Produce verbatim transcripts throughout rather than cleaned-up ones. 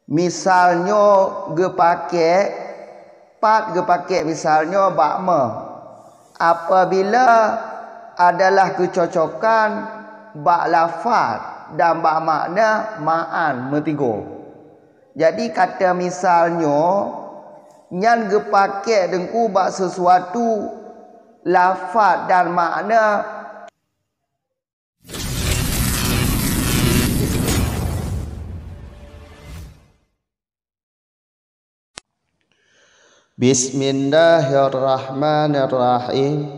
Misal nyoe geupakék, pat geupakék misal nyoe bak ma. Apabila adalah keucocokan bak lafaz dan bak makna ma'an meusigoe. Jadi kata misal nyoe nyan geupakék deungoe bak sisuatu lafaz dan makna. Bismillahirrahmanirrahim.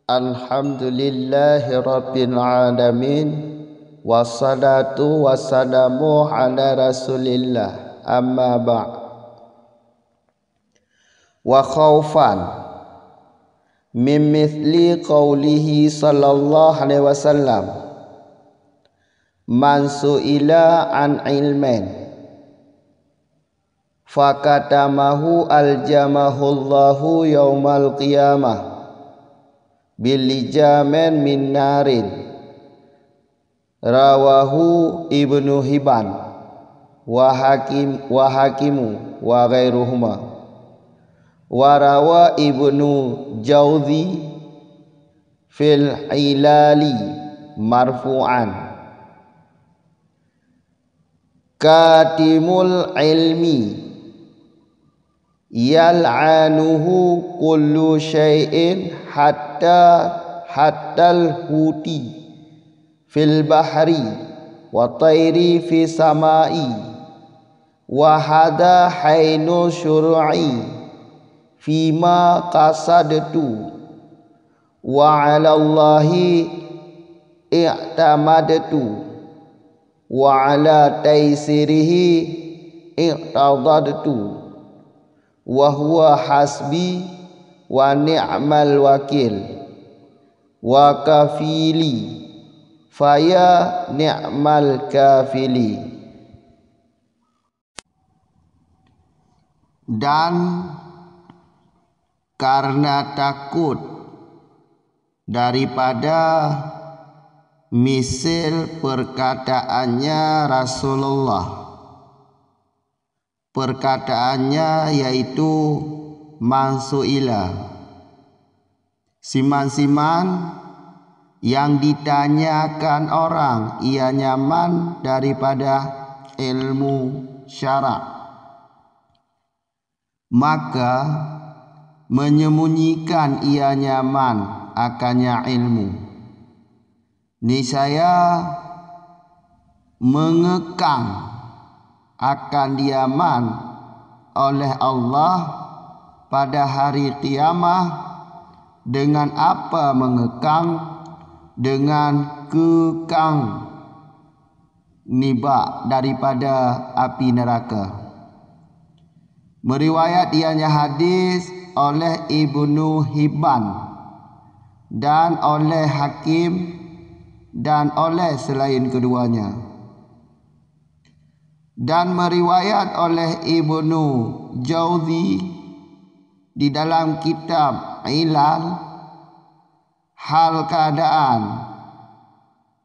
Alhamdulillahirabbil alamin. Wassalatu wassalamu ala Rasulillah. Amma ba'd. Wa khaufan min mithli qaulihi sallallahu alaihi wasallam, "Man su'ila an ilmin fakatamahu aljamahullahu yaumal qiyamah bilijamin min narin." Rawahu Ibnu Hibban wa Hakim, wa Hakimu wa ghairuhuma. Wa rawa Ibnu Jauzi fil Ilali marfu'an. Katimul ilmi yal'anuhu kullu syai'in hatta, hattal huti fil bahri wa tairi fi samai. Wa hadha hainu syuru'i fima qasadtu wa 'alallahi i'tamadtu wa 'ala taisirihi i'tadadtu wa huwa hasbi wa ni'mal wakil wa kafili faya ni'mal kafili. Dan karena takut daripada misil perkataannya Rasulullah, perkataannya yaitu man su'ila, siman-siman yang ditanyakan orang ianya man daripada ilmu syarak, maka menyembunyikan ianya man akannya ilmu. Niscaya meungekang akan dia man oleh Allah pada hari kiamah dengan apa meungekang, dengan keukang nibak daripada api neuraka. Meuriwayat ianya hadis oleh Ibnu Hibban dan oleh Hakim dan oleh seulaén keuduanya. Dan meuriwayat oleh Ibnu Jauzi di dalam kitab Ilal hal keuadaan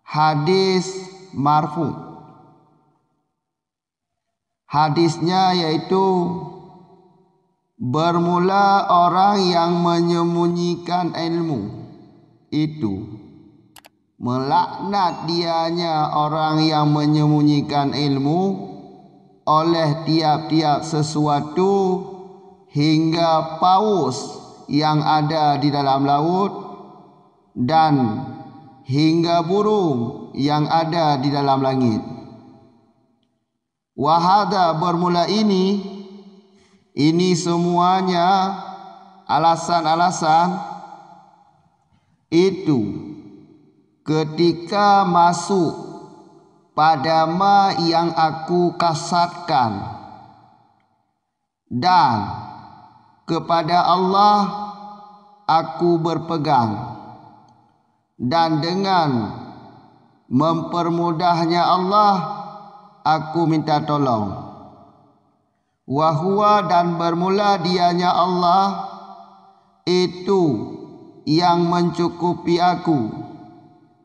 hadis marfu'. Hadisnya yaitu, bermula orang yang menyembunyikan ilmu itu, melaknat dianya orang yang menyembunyikan ilmu oleh tiap-tiap sesuatu hingga paus yang ada di dalam laut dan hingga burung yang ada di dalam langit. Wahada bermula ini, ini semuanya alasan-alasan itu ketika masuk pada ma yang aku kasatkan, dan kepada Allah aku berpegang, dan dengan mempermudahnya Allah aku minta tolong. Wahua dan bermula dianya Allah itu yang mencukupi aku,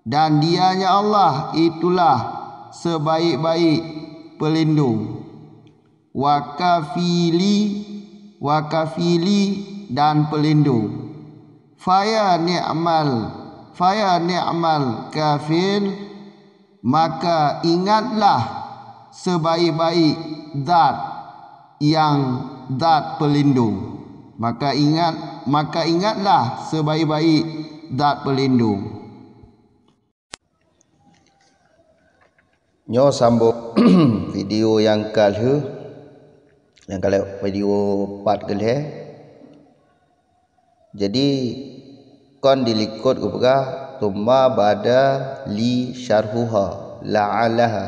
dan dianya Allah itulah sebaik-baik pelindung. Wa kafili, wa kafili, dan pelindung. Faya ni'mal, faya ni'mal kafil, maka ingatlah sebaik-baik zat yang zat pelindung. Maka ingat, maka ingatlah sebaik-baik zat pelindung. Nyoe sambung video nyang ka lheueh, nyang ka lheueh video part keulhèe. Jadi, kon dilikot geupeugah, "Tsumma bada li syarhuha, la'allaha."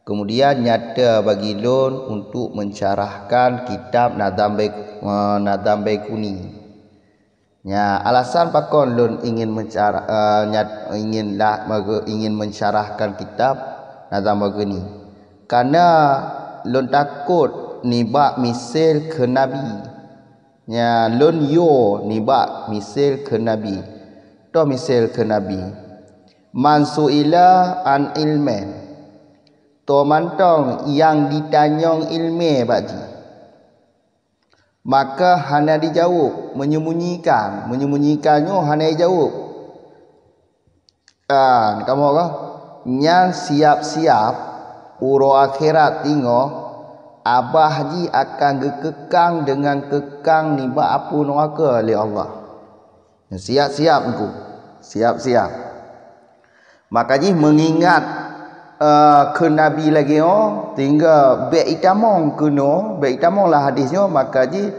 Kemudian nyata bagi lôn untuk mensyarahkan kitab Nazam Baik-, eh, Nazam Baikuni. Nya, alasan pakon lôn ingin mensyarah, eh, nyat-, ingin lah, mage-, ingin mensyarahkan kitab Nazam Baikuni. Karena lôn takot nibak miseue kheun Nabi. Nya, lôn yo nibak miseue kheun Nabi. Toh miseue kheun Nabi. "Man su'ila an ilmin." Toh mantong nyang ditanyong ileumèe bak jih. Maka hana dijaweueb, menyembunyikan, menyembunyikan nyoe hana dijaweueb. Kan, kamoe ka? Nyan siap-siap, uroe akhirat tingoh, abah jih akan geukeukang deungon keukang nibak apui neuraka lé Allah. Siap-siap, Teungku. Siap-siap. Maka jih meungingat, eh, kheun Nabi lagèe nyoe, sehingga bèk itamong keunoe, bèk itamong lam hadis nyoe, maka jih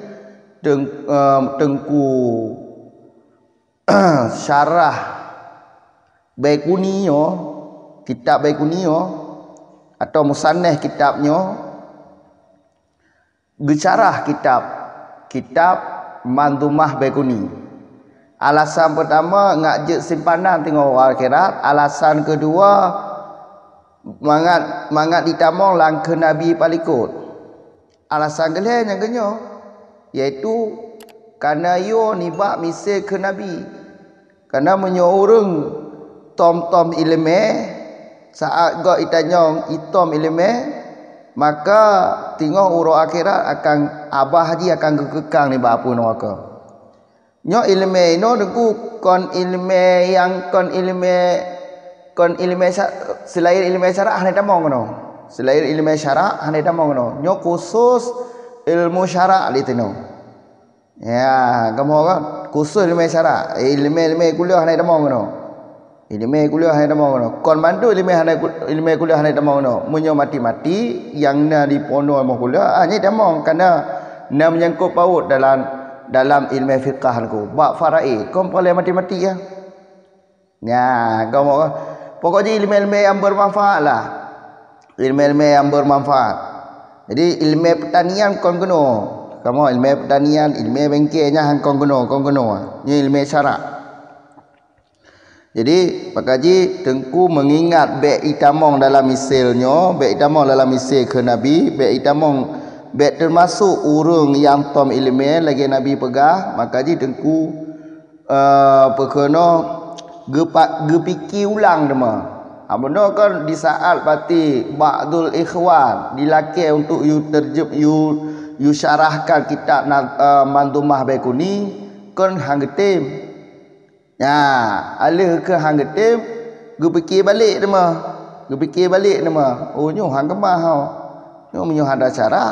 teung-, eh, Teungku syarah Baikuni nyoe, kitab Baikuni nyoe, atau musannif kitab nyoe, geusyarah kitab, kitab Manzumah Baikuni. Alasan peutama, ngat jeuet simpanan teungoh uroe akhirat. Alasan keudua, mangat, mangat jitamong lam kheun Nabi palikot. Alasan keulhèe nyang keunyoe, yaitu kana yo nibak miseue kheun Nabi. Karena meunyoe ureuëng tom-tom iéleumé, saát gob itanyong itom iéleumé, maka teungoh uroe akhirat akan abah jih akan geukeukang nibak apui neuraka. Nyoe iéleumé inoe Teungku kon iéleumé nyang kon iéleumé, kon iéleumé sya-, seulaén iéleumé syarak hana tamong keunoe. Seulaén iéleumé syarak hana tamong keunoe. Nyoe khusos ilmu syarak di sinoe. Ya, kamoe kan khusos iéleumé syarak. Eh, iéleumé-iéleumé kuliah hana tamong keunoe. Iéleumé kuliah hana tamong keunoe. Kon mandum iéleumé hana ku-, iéleumé kuliah hana tamong keunoe. Meunyoe matematik nyang na di pondok ilmu kuliah, ah, nyan tamong karena na menyangkut paut dalam, dalam iéleumé fiqah Teungku. Bab faraid, kon peureulée matematik ya. Nya, kamoe, pokok jih iéleumé-iéleumé nyang bermanfaat lah. Iéleumé-iéleumé nyang bermanfaat. Jadi, iéleumé pertanian kon keunoe. Kamoe iéleumé pertanian, iéleumé bengke nyan kon keunoe, kon keunoe. Nyoe iéleumé syarak. Jadi, maka jih Teungku meungingat bék itamong dalam miseue nyoe, bék itamong dalam miseue kheun Nabi, bék itamong, bék teumasok ureuëng nyang tom iéleumé lagée Nabi peugah, maka jih Teungku eh, peue keunoe geupa-, geupike ulang teuma. Abunoe kan di saat pati ba'dul ikhwan dilakée untuk yue teurjem-, yue, yue syarahkan kitab na-, eh, Manzumah Baikuni, kon han geutem. Nya, aleuh keu han geutem, geupike balek teuma. Geupike balek teuma. Oh, nyoe han keumah ho. Nyoe meunyoe hana cara,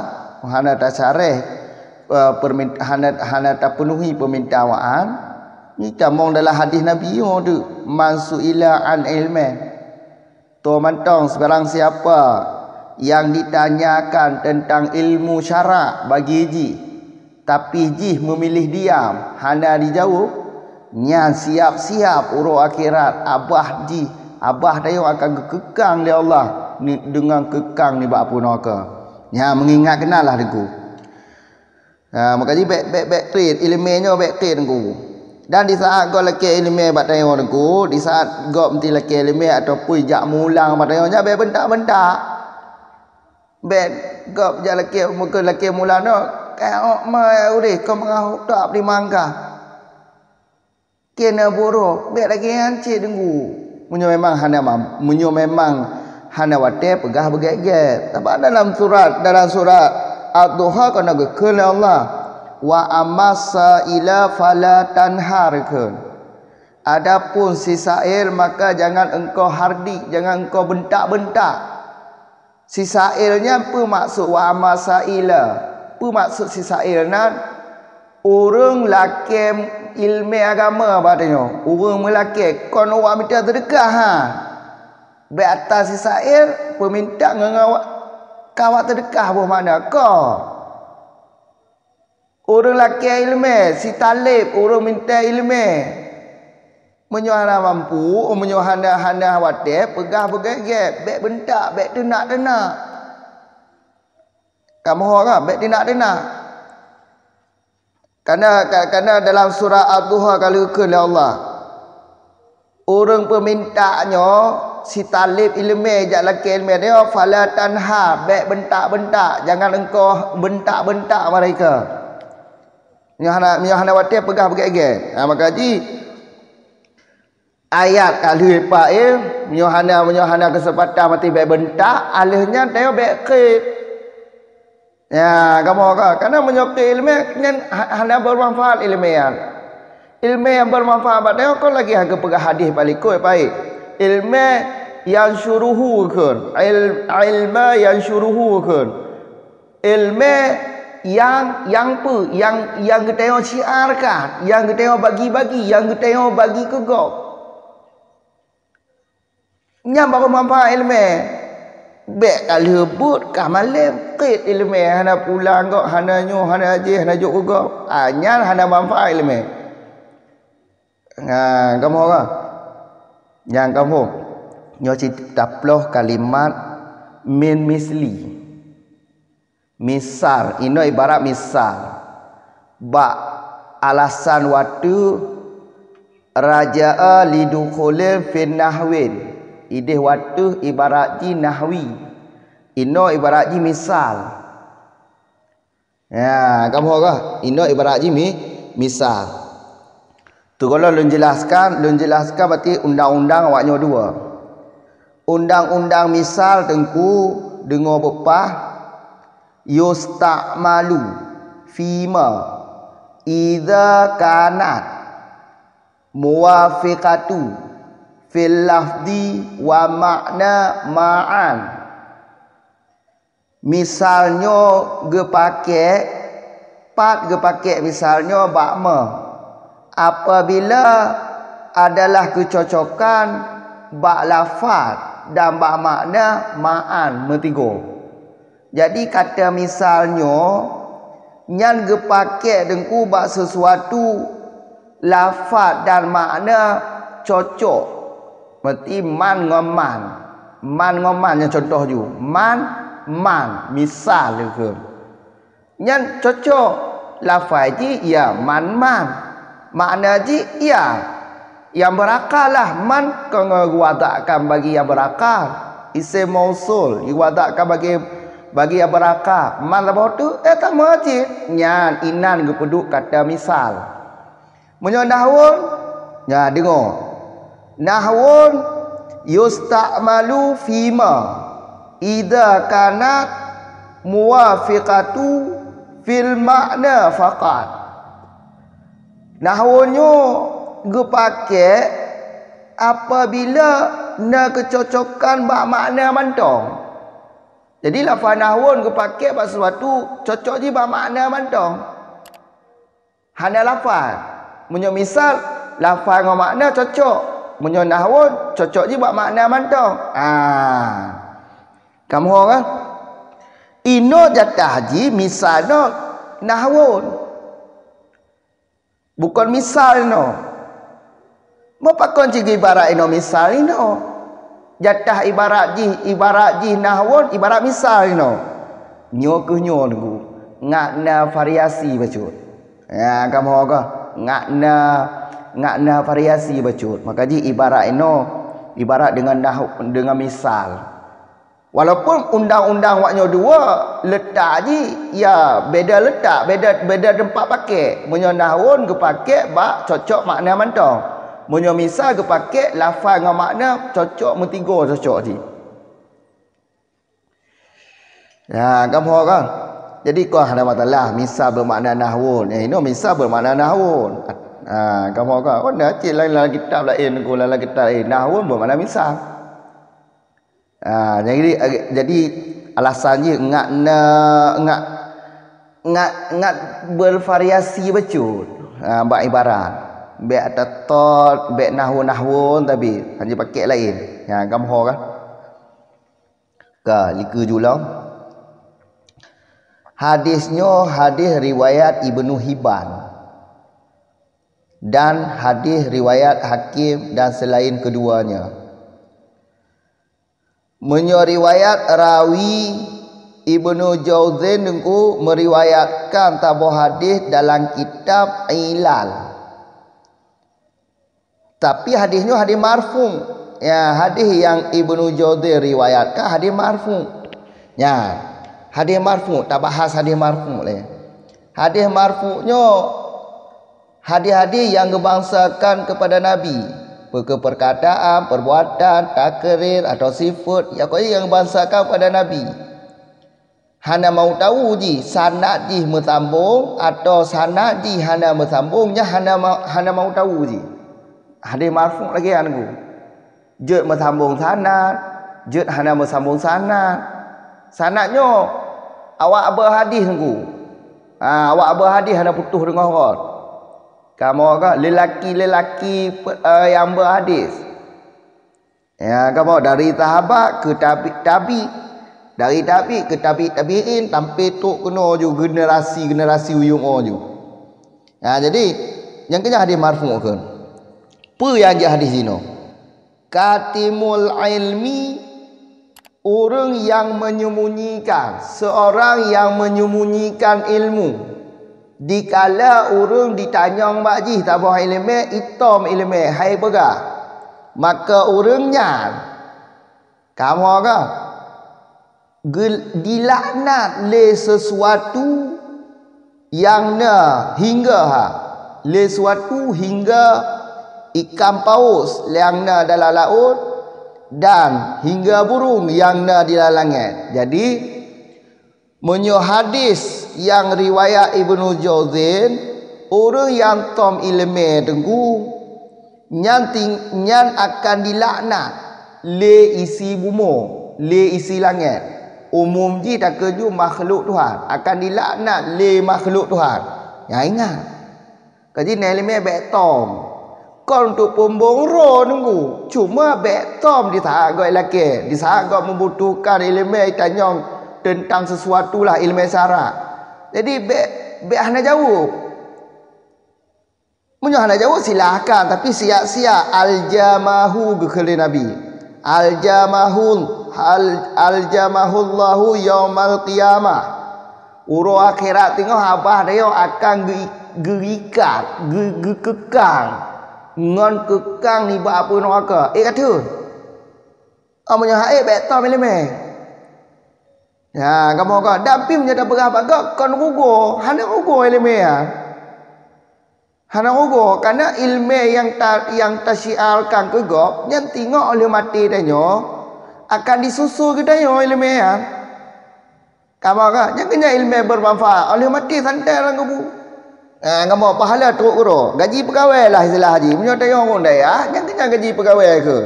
hana tasyarah, eh, permin-, hana, hana tapeunuhi peuminta awaknyan, nyoe tamong dalam hadis Nabi nyoe tu, "Man su'ila an ilmin." Toh mantong, sebarang siapa yang ditanyakan tentang ilmu syarak bagi jih, tapi jih meumilih diam, hana jijaweueb, nyan siap-siap uroe akhirat abah jih, abah tanyoe akan geukeukang lé Allah ni-, deungon keukang nibak apui neuraka. Nyan meungingat keunalah Teungku. Ha, maka jih bék, bék, bék krit, iéleumé nyoe bék krit Teungku. Dan di saat gob lakée iéleumé bak tanyoe Teungku, di saat gob meuti lakée iéleumé ataupun jak mulang bak tanyoe, nyan bék beuntak-beuntak. Bék gob jak lakée, meukeue lakée mulang nyoe, "Keuh ma udeh, kon meurahot tok di mangga." Keuneuk buroe, bék lagée nyan cit Teungku. Meunyoe memang hana mam-, meunyoe memang Hana watée peugah beugét-gét. Sabab dalam surat, dalam surat Ad-Duha keunoe geukheun lé Allah, "Wa ammas saila fala tanhar," kheun. Adapun si sail, maka jangan engkau hardik, jangan engkau bentak-bentak. Si sail nyan peue maksud wa ammas saila? Peue maksud si sail nan? Ureuëng lakée iéleumé agama bak tanyoe. Ureuëng meulakée kon awak mita seudeukah, ha. Bék ata si sail peuminta ngon awak, ka awak seudeukah boh makna ko. Ureuëng lakée iéleumé, si taleb, ureuëng mita iéleumé. Meunyoe hana mampu, meunyoe hana, hana watée, peugah beugét-gét, bék beuntak, bék teunak-teunak. Kamoe ho ka, bék teunak-teunak. Kana, ka-, kana dalam surat Ad-Duha ka geukheun lé Allah, ureuëng peuminta nyoe si taleb iéleumé jak lakée iéleumé nyoe, "Fala tanhar," bék beuntak-beuntak, jangan engkau beuntak-beuntak mereka. Nyoe hana, nyoe hana watée peugah beugét-gét. Ha, maka jih ayat ka lheueh pak, eh, meunyoe hana, meunyoe hana keuseumpatan maté bék beuntak, alheuh nyan tanyoe bék krit. Ya, kamoe ka. Karena meunyoe keu iéleumé nyan ha-, hana bermanfaat iéleumé nyan. Iéleumé nyang bermanfaat bak tanyoe kon lagée nyang geupeugah hadis palikot paih. Iéleumé yansyuruhu kheun. Il-, ilma yansyuruhu kheun. Iéleumé nyang, nyang peue? Nyang, nyang geutanyoe syiarkan, nyang geutanyoe bagi-bagi, nyang geutanyoe bagi keu gob. Nyan baru manfaat iéleumé. Bék ka lheueh buet ka malém, krit iéleumé, hana pulang gob, hana nyoe, hana jéh, hana jok keu gob. Ah, nyan hana manfaat iéleumé. Nyan kamoe ka. Nyan kamoe. Nyoe cit taploh kalimat min misli. Misal, inoe ibarat misal. Bak alasan watée raja'a lidukhulin fin nahwin. Idéh watée ibarat jih nahwi. Inoe ibarat jih misal. Ya, kamoe ka. Inoe ibarat jih mi-, misal. Teungoh lôn jelaskan, lôn jelaskan berarti undang-undang awak nyoe dua. Undang-undang misal teungku deungoe beupah, yusta'malu fima idza kanat muwafiqatu fil lafzi wa ma'na ma'an. Misal nyoe geupakék, pat geupakék misal nyoe bak ma. Apabila adalah keucocokan bak lafaz dan bak makna ma'an meutigoe. Jadi kata misal nyoe nyan geupakék teungku bak sisuatu lafaz dan makna cocok. Berarti man ngon man. Man ngon man nyang contoh ju. Man, man. Misal kheun. Nyan cocok. Lafaz jih ya man, man. Makna jih ya. Nyang beurakal lah man keu geuwadakkan bagi nyang beurakal. Isim mausul geuwadakkan bagi, bagi nyang beurakal. Man saboh teuk, eh, sama jih. Nyan inan geupeuduek kata misal. Meunyoe nahwon, nya deungoe. Nahwon yusta'malu fima idza kanat muwafiqatu fil ma'na faqat. Nahwon nyoe geupakék apabila na keucocokan bak makna mantong. Jadi lafaz nahwon geupakék bak sisuatu cocok jih bak makna mantong. Hana lafaz. Meunyoe misal, lafaz ngon makna cocok. Meunyoe nahwon, cocok jih bak makna mantong. Ah. Kamoe ka? Inoe jatah jih misal nyoe nahwon. Bukon misal inoe. Meupakon cit ibarat inoe misal inoe. Jatah ibarat jih, ibarat jih nahwon, ibarat misal inoe. Nyoe keuh nyoe teungku, ngat na variasi bacut. Ya, kamoe ka, ngat na, ngat na variasi bacut. Maka jih ibarat inoe, ibarat dengan nahw-, dengan misal. Walaupun undang-undang awak nyoe dua letak jih, ya, beda letak, beda, beda teumpat pakék. Meunyoe nahwon geupakék bak cocok makna mantong. Meunyoe misal geupakék lafaz ngon makna cocok meutigoe cocok jih. Ya, kamoe kan. Jadi kon hana masalah, misal beumakna nahwun. Ya, inoe misal beumakna nahwun. Ha, kamoe kan. Oh, na cit laén lam kitab laén, lam kitab laén. Nahwun beumakna misal. Ha, jadi, jadi alasan jih ngat na, ngat, ngat, ngat bervariasi bacut. Ha, bak ibarat. Bèk ata tot, bèk nahwun-nahwun, tapi hana pakèk laén. Ya, kamoe kan. Ka, likeu ju lom. Hadis nyoe hadis riwayat Ibnu Hibban dan hadis riwayat Hakim dan selain keduanya. Meunyoe riwayat rawi Ibnu Jauzin Teungku meriwayatkan saboh hadis dalam kitab Ilal. Tapi hadis nyoe hadis marfu'. Ya, hadis nyang Ibnu Jauzin riwayatkan hadis marfu'. Ya, hadis marfu', tabahas hadis marfu' lé. Hadis marfu' nyoe hadis-hadis nyang geubangsakan kepada Nabi. Peue keu perkataan, perbuatan, takrir atau sifat, ya, pokoknya nyang geubangsakan kepada Nabi. Hana mau tahu jih sanad jih meusambong atau sanad jih hana meusambong, nyan hana ma-, hana mau tahu jih. Hadis marfu' lagèe nyan Teungku. Jeuet meusambong sanad, jeuet hana meusambong sanad. Sanad nyoe awak beuhadis Teungku. Ha, awak beuhadis hana putôh deungoe rot. Kamoe ka lelaki-lelaki pe-, eh, nyang beuhadis. Ya, kamoe dari sahabat keu tabi, tabi, dari tabi keu tabi tabiin sampai trôk keunoe ju generasi-generasi u yup nyoe ju. Ya, jadi nyang keunyan hadis marfu' kheun. Peue nyang jeuet hadis jinoe? Katimul ilmi, ureuëng nyang menyembunyikan, seorang yang menyembunyikan ilmu. Dikala ureuëng ditanyong bak jih saboh iéleumé, itom iéleumé, hai peugah, maka ureuëng nyan, kamoe ka, geu-, dilaknat lé sesuatu nyang na hingga ha, lé sesuatu hingga ikan paus nyang na dalam laôt dan hingga burung nyang na di lam langét. Jadi, meunyoe hadis nyang riwayat Ibnu Jauzin, ureuëng nyang tom iéleumé Teungku, nyan ting-, nyan akan dilaknat lé isi bumoe, lé isi langét. Umum jih takheun ju makhluk Tuhan, akan dilaknat lé makhluk Tuhan. Nyan ingat. Kaji na iéleumé bèk tom. Kon untuk peumbong droe Teungku. Cuma bèk tom di saat gob lakèe, di saat gob membutuhkan iéleumé tanyong tentang sesuatu lah iéleumé syarak. Jadi bèk, bèk hana jaweueb. Meunyoe hana jaweueb silahkan, tapi siap-siap aljamahu geukheun lé Nabi. Aljamahul, al-, aljamahullahu yaumal qiyamah. Uroe akhirat teungoh babah tanyoe akan geu-, geuikat, geu-, geukeukang ngon keukang nibak apui neuraka. Ék ka thon? Oh, meunyoe hana ék, bèk tom iéleumé. Ya, kamoe ka. Dan pih meunyoe tapeugah bak gob kon rugoe, hana rugoe iéleumé nyan. Hana rugoe, karena iéleumé nyang ta-, nyang tasyiarkan keu gob nyan teungoh óh lheueh maté tanyoe akan disusu geutanyoe iéleumé nyan. Kamoe ka, nyang keunyan iéleumé bermanfaat, óh lheueh maté santai lam kubu. Ha, kamoe pahala trok keudroe, gaji peugawée lah istilah jih. Meunyoe tanyoe ureuëng dayah, nyang keunyan gaji peugawée keuh.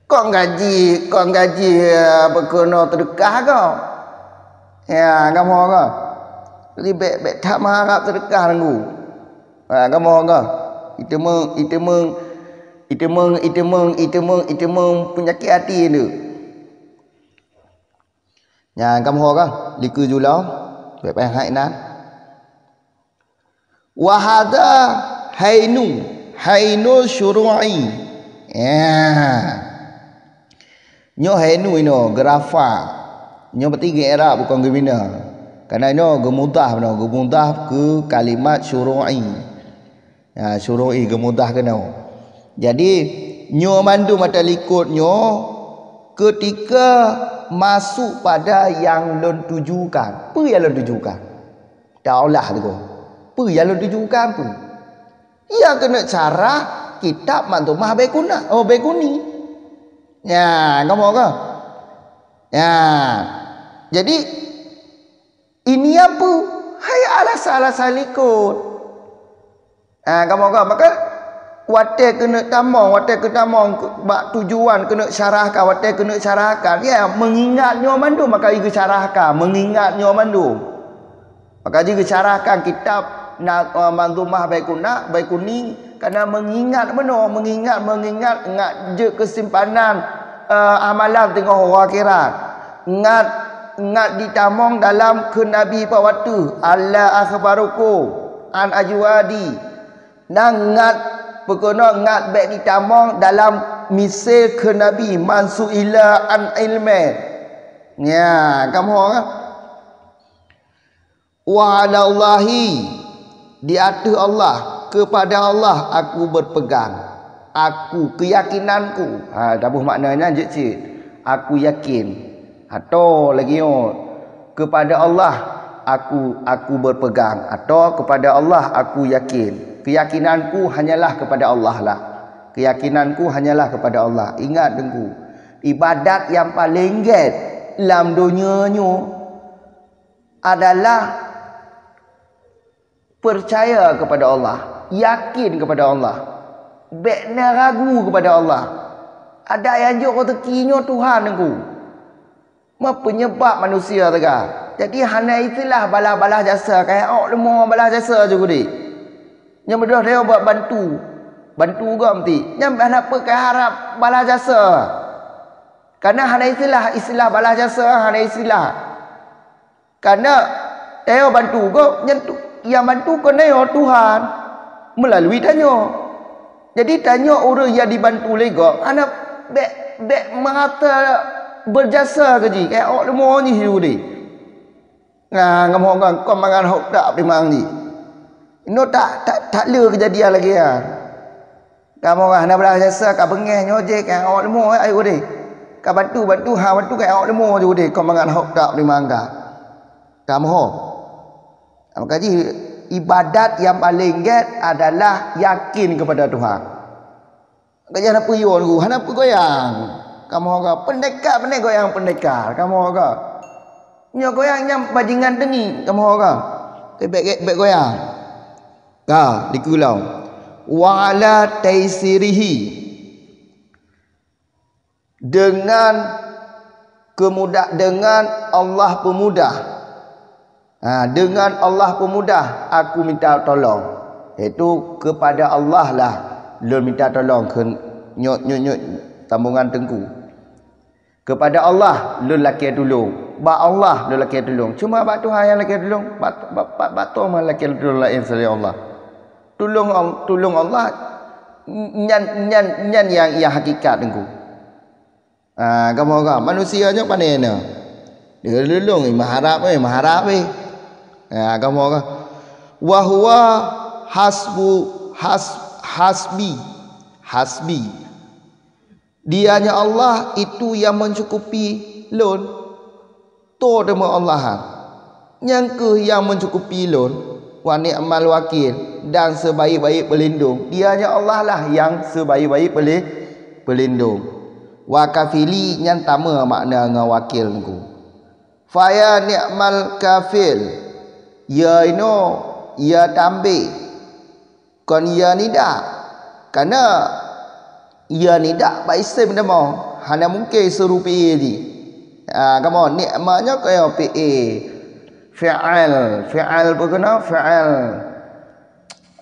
Kon gaji, kon gaji, eh, beukeunong seudeukah gob. Ya, kamoe ka. Jadi bèk, bèk that meuharab seudeukah Teungku. Ha, kamoe ka. Iteumeng, iteumeng, iteumeng, iteumeng, iteumeng, iteumeng peunyakét até nyoe. Nyan kamoe ka, likeu ju lom, bèk payah hai nan. Wa hadza hainu, hainu syuru'i. Ya. Nyoe hainu inoe geurafa. Nyoe berarti geu-i'rab bukon geubina. Karena inoe geumudhaf inoe, geumudhaf keu kalimat syuru'i. Ya, syuru'i geumudhaf keunoe. Jadi, nyoe mandum ata likot nyoe ketika masuk pada yang lôn tujukan. Peue nyang lôn tujukan? Taulah teungku. Peue nyang lôn tujukan peue? Nyang keuneuk syarah kitab Manzumah Baiquna-, oh, Baiquni. Nyan, kamoe ka? Nyan. Jadi, ini apa? Hai alasan-alasan likot. Ha, kamoe ka, maka watèe keuneuk tamong, watèe keuneuk tamong bak tujuan keuneuk syarahkan, watèe keuneuk syarahkan, ya, meungingat nyoe mandum maka geusyarahkan, meungingat nyoe mandum. Maka jih geusyarahkan kitab na, eh, Manzumah Baiquna, Baiquni, karena meungingat meunoe, meungingat, meungingat ngat jeuet keusimpanan, eh, amalan teungoh u akhirat. Ngat, ngat jitamong dalam kheun Nabi bak watèe, "Ala akhbarukum an ajwadi." Nyan ngat, peukeunoe ngat bèk jitamong dalam misé kheun Nabi, "Man su'ila an ilmin." Nya, kamoe ka. "Wa 'alallahi," di ateueh Allah, "kepada Allah aku berpegang, aku, keuyakinanku." Ha, taboh makna nyan jeuet cit. "Aku yakin." Atau lagèe nyoe, "Kepada Allah aku, aku berpegang," atau "Kepada Allah aku yakin." Keuyakinanku hanyalah kepada Allah lah. Keuyakinanku hanyalah kepada Allah. Ingat Teungku, ibadat nyang paleng gèt lam donya nyoe adalah peucaya kepada Allah, yakin kepada Allah, bèk na ragu kepada Allah. Adak nyang jok rezeki nyoe Tuhan Teungku. Meuh peunyeubab manusia teuga. Jadi hana istilah balah-balah jasa, kaya awak leumo balah jasa ju geude. Nyang beudôh dia buat bantu, bantu gom ti. Nyang hana peu kaya harap balah jasa. Karena hana istilah, istilah balah jasa hana istilah. Karena tanyoe bantu gob, nyan tu, nyang bantu kon tanyoe Tuhan meulalu tanyoe. Jadi tanyoe ureueng nyang dibantu lé gob hana bèk, bèk meurasa beujasa keu jih, kaya awak leumo jih ju deh. Nah, kamoe kon mangat hok tak peumang jih. Inoe tak, tak, tak le keujadian lagèe nyan. Kamoe ka hana blah jasa, ka beungèh nyoe jih, ka awak leumo, eh, ayo deh. Ka bantu, bantu, ha, bantu ka awak leumo ju deh, kon mangat hok tak peumang ka. Kamoe. Maka jih ibadat nyang paleng gèt adalah yakin kepada Tuhan. Maka jih hana peuyueng, hana peugoyang. Kamoe ka pendekar, pandai goyang pendekar. Kamoe ka. Nyoe goyang nyang bajingan teungi, kamoe ka. Bèk, bèk, bèk goyang. Ka, dikeue lom. "Wa 'ala taisirihi." Dengan kemudah, dengan Allah peumudah. Ha, dengan Allah peumudah aku minta tolong. Yaitu kepada Allah lah lôn minta tolong keu nyoe, nyoe, nyoe sambongan Teungku. Kepada Allah lôn lakèe tulông. Bak Allah lôn lakèe tulông. Cuma bak Tuhan nyang lakèe tulông. Bak, bak, bak, bak toh meuh lakèe tulông laén seulaén Allah. Tulông Al-, tulông Allah nyan, nyan, nyan nyang, nyang hakikat Teungku. Ha, kamoe ka. Manusia nyoe pane na. Dia lulông, eh, meuharap, eh, meuharap, eh. Ha, kamoe ka. "Wa huwa hasbu, has-, hasbi, hasbi." Dia nyoe Allah itu yang mencukupi lôn. Toe teuma Allah nyan. Nyan kheueh nyang mencukupi lôn, wa ni'mal wakil, dan sebaik-baik pelindung. Dia nyoe Allah lah nyang sebaik-baik peli-, pelindung. Wa kafili nyan sama makna ngon wakil Teungku. Fa ya ni'mal kafil. Ya inoe, ya tambeh. Kon ya nida. Karena ya nida bak isem teuma, hana mungken seurupie jih. Ha, kamoe, ni'ma nyoe keu fi'il. Fi'il, fi'il peue keunoe? Fi'il.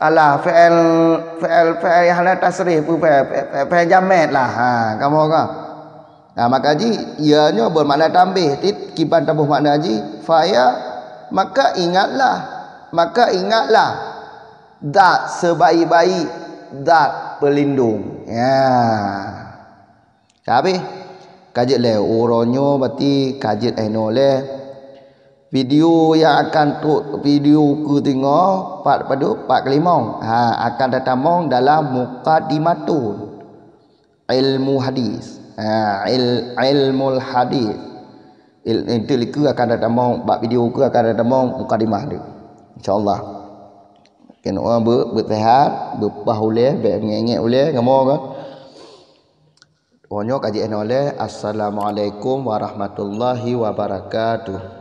Alah, fi'il, fi'il, fi'il nyang hana tasrif, fi'il, fi'il, fi'il jamid lah. Ha, kamoe ka. Nah, maka jih, ya nyoe bermakna tambeh. Ti-, kiban taboh makna jih, fa ya, maka ingatlah. Maka ingatlah. Zat sebaik-baik zat pelindung. Ya. Ka habéh. Ka jeuet lé uroe nyoe, berarti ka jeuet inoe lé. Video nyang akan trok, video keu teungoh, part padum, part keulimong. Ha, akan tatamong dalam mukaddimatun. Ilmu hadis. Ha, il-, ilmul hadis. Il-, itu likeue akan tatamong, bak video keu akan tatamong mukadimah tu. Insya-Allah. Keunoe be-, beusehat, beupah ulèe, bèk ngèk-ngèk ulèe, kamoe ka. Pokoknya kaji eno leh. Assalamualaikum warahmatullahi wabarakatuh.